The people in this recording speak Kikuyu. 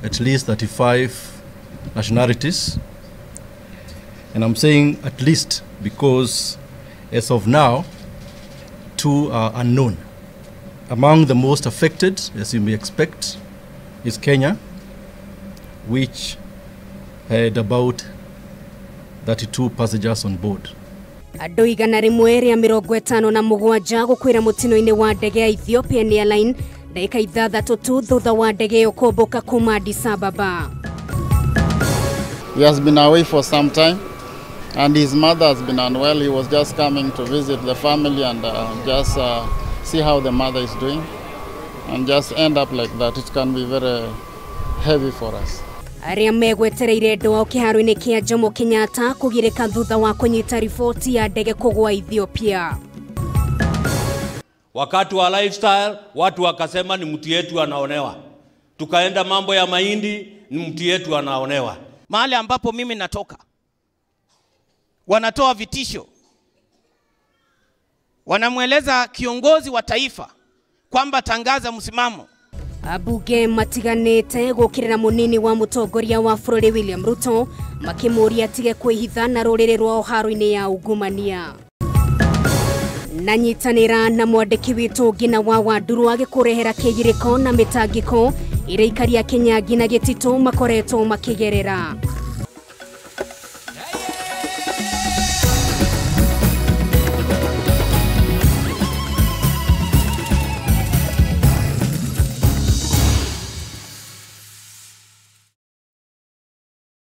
at least 35 nationalities. And I'm saying at least because as of now, 2 are unknown. Among the most affected, as you may expect, is Kenya, which had about 32 passengers on board. Andũ 157 gũkuĩra mũtino-inĩ wa ndege ya Ethiopian Airlines ndagĩka 6 tu thutha wa ndege ĩyo kũmbũka kuma Addis Ababa. He has been away for some time and his mother has been unwell. He was just coming to visit the family and just see how the mother is doing and just end up like that. It can be very heavy for us. Arĩa megwetereire ndwao kĩharo-inĩ kĩa Jomo Kenyatta kũgirĩka thutha wa kũnyita riboti ya ndege kũgwa Ethiopia. Wakati wa lifestyle watu wakasema ni mtu yetu anaonewa. Tukaenda mambo ya mahindi, ni mtu yetu anaonewa. Mahali ambapo mimi natoka wanatoa vitisho, wanamweleza kiongozi wa taifa kwamba tangaza msimamo. Abunge matiganĩte gũkĩrĩra mũnini wa mũtongoria wa bũrũri William Ruto makĩmũria atige kwĩhitha na rũrĩrĩ rwao haro-inĩ ya ungumania. Na nyitanĩra na mwandĩki witũ Ngina wa Wanduru agĩkũrehera kĩgirĩko na mĩtangĩko ĩrĩa aikari a Kenya nginya Gĩtitũ makoretwo makĩgerera.